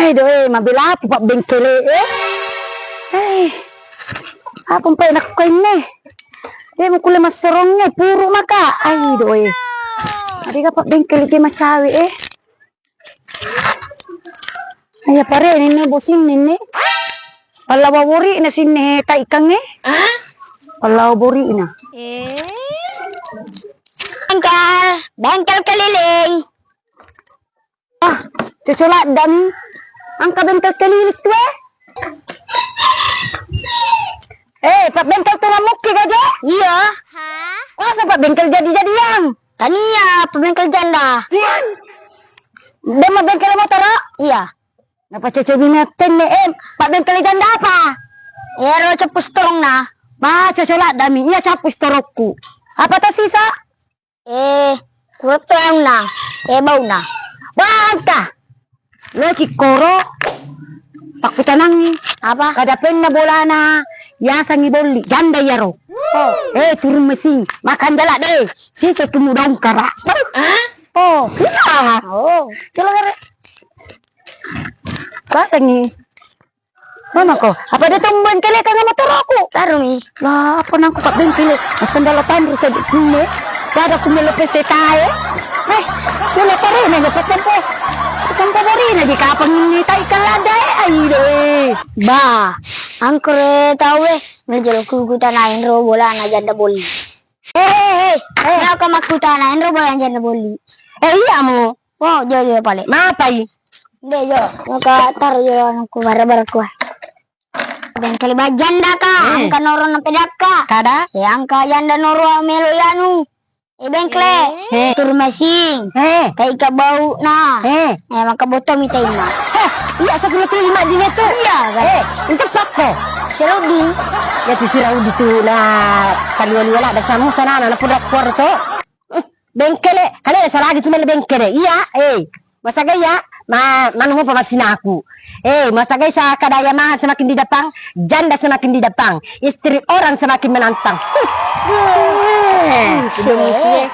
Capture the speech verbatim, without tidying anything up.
Ido e, mabela apa pabbengkele e? Eh, apa mpai nakko inne? De mukulle masserongnge, puru maka. Ai do e. Adega pabbengkele ke macawe e. Aya pare nenne bosing nenne. Palla wawori na sinne ta ikangnge. Palla wawori na. Engka bengkel keliling. Ah, coco laddami. Engka bengkel keliling tu e. Eh, pabbengkel tu mamukki gaje? Iya. Masa pabbengkel jadi-jadiang? Tania, pabbengkel janda. Dema bengkel motor? Iya. Napa coco bina tenne, eh, pabbengkel janda apa? Ero ceppu setorongna. Ma coco laddami, iya cappu setorokku. Apa to sisa? Eh, kuretto aunna, eh, bauna. Wangka. Loki koro, pakkutanangi. Apa? Kada penna bolana, yasangi bolli, janda iyaro. Oh. Eh, turun mesin, makan jala de, sisa kumu dongkara. Oh. Iya. Oh. Coba kare. Basangi. Mama ko, apa de to bengkele ka motoroku? Tarumi. Lah, apa nangku pabbengkele? Sendala tanru sedikit ne. Pada kumelo pesetae. Eh, kula tarena ne pacampo. Sampo borina di kapang ini tai kalada e. Ai de. Ba, angkore tau e. Melo jolo kukutanain ro bolana janda bolli. Eh, eh, eh, eh. Naka makkutana enro bolana janda bolli. Eh, iya mo. Oh, jo, jo, pale. Mapai? Nde, jo. Maka taro jo anakku, barang-barangku. Bengkel bajanda ka, engka noro na pedakka. Kada? Eh, engka janda noro melo yanu. Eh, bengkle. Eh. Tur masing. Eh. Kai ka bau na. Eh. Eh, maka botong mi taima. Heh, iya, sepuluh tu lima jine tu. Iya, kan? Eh, itu pakko. Seloding. Ya tu sirau di tu na kaliwa-liwa la, da samu sana na, na pura kuar to. Bengkele, kale salagi tu mele bengkele. Iya, eh. Masagai ya, ma, manu mopa masinaku. Eh, masagai sa kadaya maha semakin di depan, janda semakin di depan, istri orang semakin menantang. Huh. Eh,